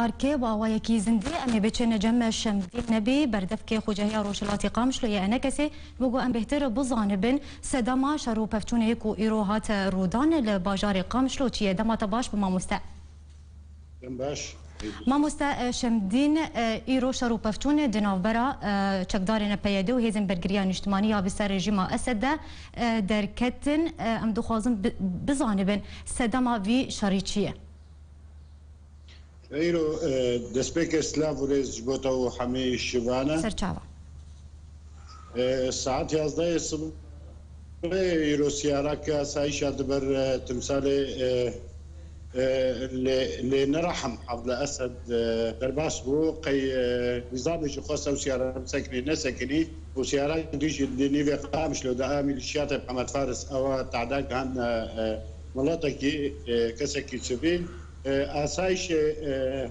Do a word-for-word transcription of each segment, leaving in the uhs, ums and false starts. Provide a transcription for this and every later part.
Arkê bi awayekî zindî em ê biçin cem Şemdîn Nebî, berdevkê Xocehiya Rojhilatî Qamişlo yê Enekesê, bo ku em bêhtir bizanibin sedema şer û pevçûnê ku îro hate rûdan li bajarê Qamişlo çi ye. Dema te baş bi mamoste. Dem baş. Mamoste, e, Şemdîn, e, îro şer û pevçûn di navbera, e, çekdarên P Y D û hêzên bergiriya niştimanî ya bi ser rejîma Esed de, e, derketin. E, em dixwazin bi-, bizanibin sedema vî şerî çi ye? Îro, e, destpêkê silav û rêz ji bo te û hemî şivana. Serçava. E, saet yazdehê sibê îro siyarake asayîşa di ber, e, timsalê, e, e, lê, lê nerehim Hevle Esed, e, derbas bû. Qey, e, nîzamê jî xwest ew siyara bisekinî, nesekinî. Û siyara dî jî di nîvê Qamişlo de a milîşiyatê Mihemed Faris ewa tehda gihan, e, e, miletekî, e, kesekî sivîl. E, asayîşê, e,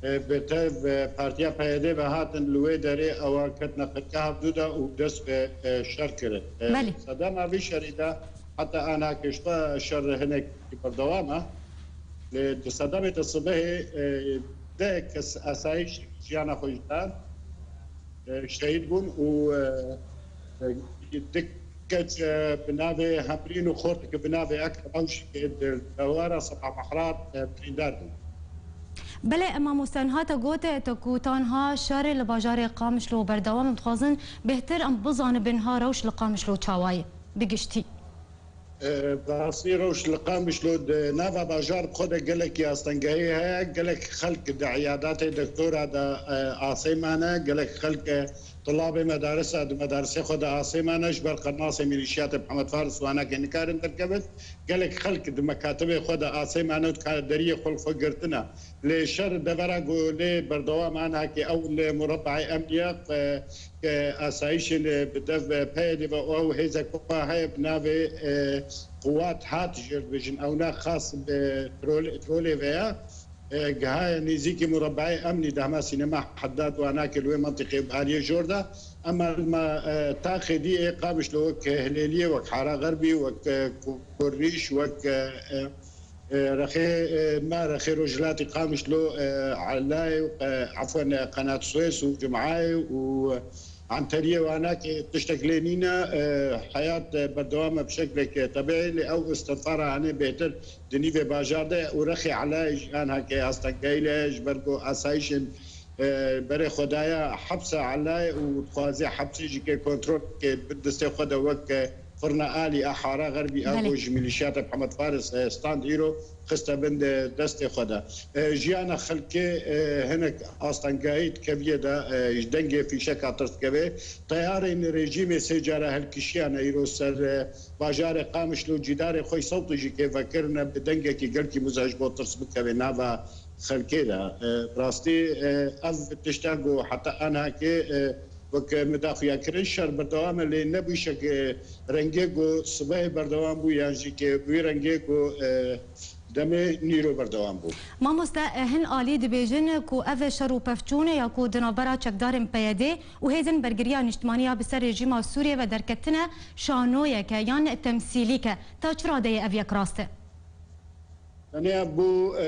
e, bi tev, e, partiya P Y D ve hatin li wê derê ewa ketine qirka hevdû de û dest bi, e, şer kirin. E, Belê. Sedema vî şerî de heta ana kişta şer hinekî berdewam e. Lê di sedemê de sibehê, e, deh kes asayîş jiyana xwe ji dan, e, şehîd bûn û, e, e, di keç, e, bi navê Hemrîn û xorteke bi navê Ekrem Ewşikê di dewara Seba Mehra, e, birîndar bûn. Belê, mamoste, niha te got, e, te ku tanha şerê li bajarê Qamişlo berdewam, em dixwazin bêhtir em bizanibin ha rewş li Qamişlo çawa ye bi giştî. E, bi rastî rewş li Qamişlo di nava bajar xwe de gelekî astengehî heye, gelek xelk di eyadatê doktora de, e, asê mane, gelek xelk, e, tulabê medarisa di medarisê xwe de asê mane, ji ber qermasê milîşiyatê Mihemed Faris wanakê nikarin derkevin. Gelek xelk di mekatibê xwe de asê mane û dikare deriyê xwe li xwe girtine. Lê şer devera ku lê berdewam anakê ew li murabeyê emnî ye, e, e, asayîşên, e, bi dev, e, P Y D ve û ew hêzek ku heye bi navê, e, Quwat Hat jê dibêjin. Ewna xas, e, trol-, trolê ve ye. E, gihaye nêzîkî murabeyê emnî de hema sînema Heddad û anakê li wê mentiqê bi aliyê jor de. Ema li me, e, taxê dî ê Qamişlo wek Hilêliyê, wek Hara Xerbî, wek, e, Ku-, Kurrîş, wek, e, e, E, rexê, e, me rexê rojhilatî Qamişlo, e, Elayê û, e, efwen, e, Qenat Suês û Cumeyê û Anteriyê û anakê tiştek lê nîne, e, heyat, e, berdewam e bi şeklek, e, tebiî, lê ew istinfara hanê bêhtir di nîvê bajar de û rexê Elayê jî anhakê astengehî le ji ber ku asayîşên, e, berê xwe daye hepsa Elayê û dixwaze hepsê jî ke kontrol ke bi destê xwe de wek, e, Firna Alî a Hara Xerbî a Belê. Ku ji milîşiyata Mihemed Faris, e, stand îro xiste bin de destê xwe de. E, jiyana xelkê, e, hinek astengehî dikeviye de, e, ji dengê fîşeka tirs dikeve. Teyarên rejîmê sê cara hilkişiyane îro ser, e, bajarê Qamişlo cîdarê xwe sewtê jî kê vekirine bi dengekî gelkî mizin ji bo tirs bikeve nava xelkê de. E, rastî, e, ev tişta ku heta anakê, e, wek min daxuya kirin, şer berdewam e, lê ne bi wî şek, e, rengê ku sibehê berdewam bû yan jî ke bi wî rengê ku, e, demê nîro berdewam bû. Mamoste, e, hin alî dibêjin ku ev şer û pevçûn e ya ku di navbera çekdarên P Y D û hêzên bergiriya niştimanî ya bi ser rejîma Sûriyê ve derketine şanoyek e yan temsîlîk e. Ta çi radeyê ev yek rast e? Tenê bû, e,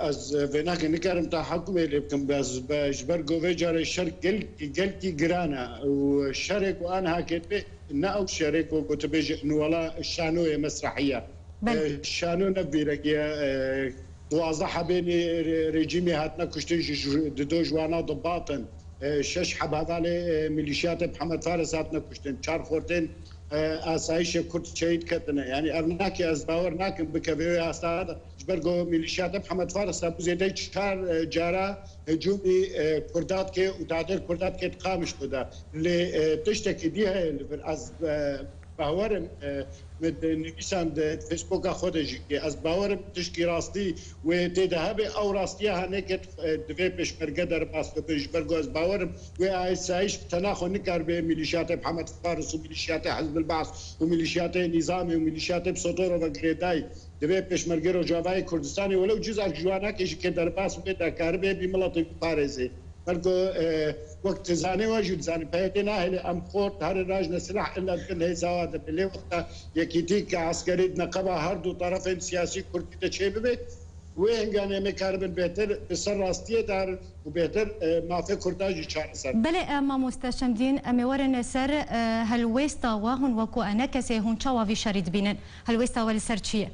ez vê nakê nikarim te hekûmê lê bikim, ez be, ji ber ku vê carê şer gelkî, gelkî giran e û şerê ku anha ketibê, ne ew şerê ku gotibê ji, nu wala şanoyê mesrehî ye. Belê. E, şano ne vîrekî ye, e, duwazdeh hebê nê re-, rejîmê hatine kuştin ji, ji, di do ji wana dibatin. E, şeş heb hevalê, e, milîşiyatê Mihemed Faris hatine kuştin. Çar xortên, e, asayîşê Kurd şehîd ketine. Yanî ev nake ez bawer nakim bikeve wê asta de. Ji ber ku milîşiyatê Mihemed Faris hebû zêdeyî çar, e, cara hicûmî, e, Kurda dike û tadêr Kurda dike di Qamişlo de. Lê, e, tiştekî dî heye li vir. Ez, e, bawerim, e, min di nivîsan di Facebooka xwe de jî kê. Ez bawerim tişkî rastî wê tê de hebe, ew rastiya hanêket, e, divê pêşmerge derbas bibin. Ji ber ku ez bawerim wê asayîş bi tena xwe nikaribe milîşiyatê Mihemed Faris û milîşiyatê Hizb el-Baas û milîşiyatê Nîzamê û milîşiyatê bi Sotorova girêdayî. Divê pêşmerge Rojavayê Kurdistanê welew cizek ji wanakê jî kê derbas bibe, dekaribe bî miletê biparêzê. Belko, e, wek tu zanî, we jî dizanî, P Y D nahêle em xort herin rajne silah illa di bin hêza wa de be. Lê wexta yekîtî ke eskerî di neqeba her du terefên siyasî kurdî de çêbibe, Wê hingane em ê karibin bêhtir li ser rastiyê de herin û bêhtir, e, mafê Kurdan jî çareser. Belê, e, mamoste Şemdîn, em ê werin ser, e, helwêsta we, hûn wekû enekesê hûn çawa vî şerî dibînin? Helwêsta we li ser çi ye?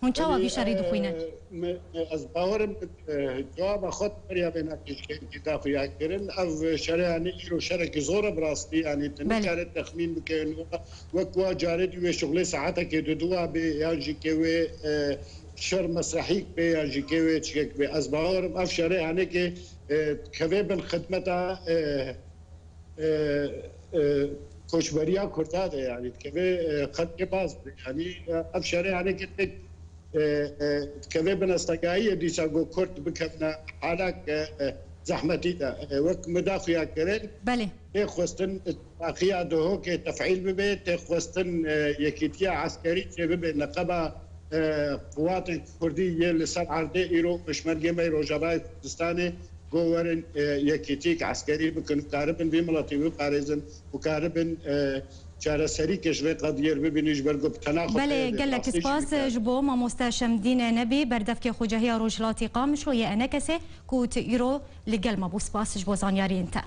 Hûn çawa vî şerî dixwînin? E, me, ez bawerim, e, cewaba xwe beriya vê navkêşkên jî da xuya kirin. Ev şerê, yanî, îro şerekî zor e bi rastî, yanî, tu Belê. nikare texmîn bike, wek wa carê dî wê şuxlê saetekê di dua bê, yan jî ke wê, e, şer mesrehîk bê, yan jî ke wê çikek bê. Ez bawerim ev şerê henekê, e, keve bin xidmeta, e, e, e, koçberiya Kurda de, yanî, dikeve, e, xelkê baz be. Yanî, e, ev şerê henekê pek, e, e, dikeve binestagahiyê dîsa ku Kurd bikevne halak, e, e, zehmetî de. E, wek min da xuya kirin, Belê. tê xwestin îtifaqiya Duhokê tefîl bibe, tê xwestin, e, yekîtiya eskerî çê bibe, neqeba, e, quwatên Kurdî yê li ser erdê îro pêşmergê me yê Rojavayê Kurdistanê, ku werin, e, yekîtîk eskerî bikin û karibin vî miletî biparêzin û karibin, e, çareserîkê ji vê qediyê re bibînin, ji ber ku bi tena xwe Belê, peyvê gelek rastî jî spas bikare. ji bo mamoste Şemdîn Nebî, berdevkê Xucehiya Rojhilatî Qamişlo yê enekesê ku tu îro li gel me bû. Spas ji bo zanyariyên te.